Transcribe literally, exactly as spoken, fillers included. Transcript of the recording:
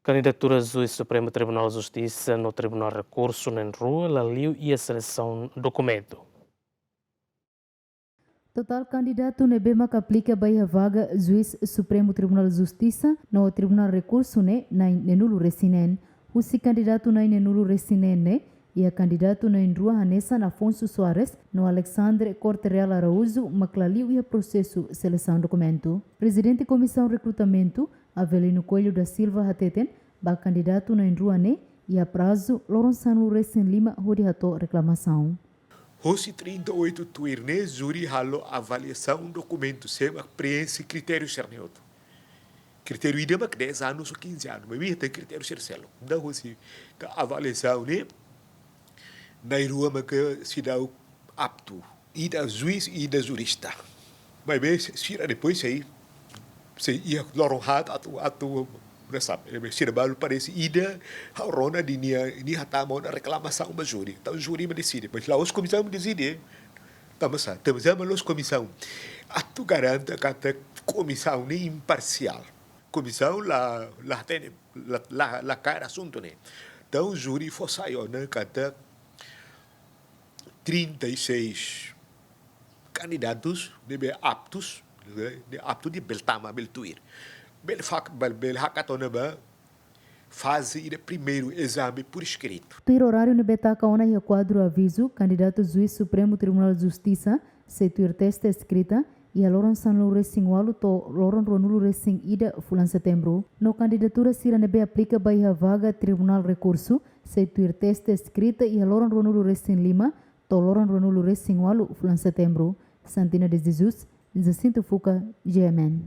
Kandidatura Juís Supremu Tribunál Justisa no Tribunál Rekursu na'in-rua la liu iha selesaun dokumentu. Totál kandidatu ne'ebé maka aplika ba iha vaga Juís Supremu Tribunál Justisa no Tribunál Rekursu ne'e na'in-neenulu-resin-neen. Husi kandidatu na'in-neenulu-resin-neen ne'e, iha kandidatu na'in-rua hanesan Afonso Soares no Alexandre Corte Real Araújo mak la liu iha prosesu selesaun dokumentu. Prezidente Komisaun Rekrutamentu, Avelino Coelho da Silva hateten, ba kandidatu na'in-rua ne'e iha prazu loron sanulu-resin-lima hodi hato'o reklamasaun. Hosi trinta e oito tuir ne'e, júri halo avaliasaun dokumentu sé mak preenxe kritériu sira-ne'e hotu. Kritériu ida mak dez anos ou quinze anos, maibé iha kritériu sira seluk. Entaun, hosi ta avaliasaun ne'e, na'in-rua mak seidauk aptu. Ida juís, ida jurista. Maibé sira depois sei, sei iha loron haat atu, atu, atu, sira balu parese ida, ha'u rona dehan nia, nia hatama ona reklamasaun ba júri. Entaun júri mak deside, mas la'ós komisaun deside. Tanba sá, tanba sá mak la'ós komisaun. Atu garante katak komisaun ne'e imparsiál. Komisaun la, la hatene, la, la, la kaer asuntu ne'e. Entaun júri fó sai ona katak trinta e seis candidatos ne'ebé aptos, ne'e, ne'e aptu dehan bele tama, bele tuir. Bele fak-, bele, bele hakat ona ba faze ida primeiru, ezame por escrito. Tuir oráriu ne'ebé taka ona iha kuadru avizu, kandidatu Juís Supremu Tribunál Justisa sei tuir teste eskrita iha loron sanulu-resin-ualu to'o loron ruanulu-resin-ida fulan Setembru. No kandidatura sira ne'ebé aplika ba iha vaga Tribunál Rekursu sei tuir teste eskrita iha loron ruanulu-resin-lima to'o loron ruanulu-resin-ualu fulan Setembru. Santina de Jesus, Jacinto Fuca, G M N.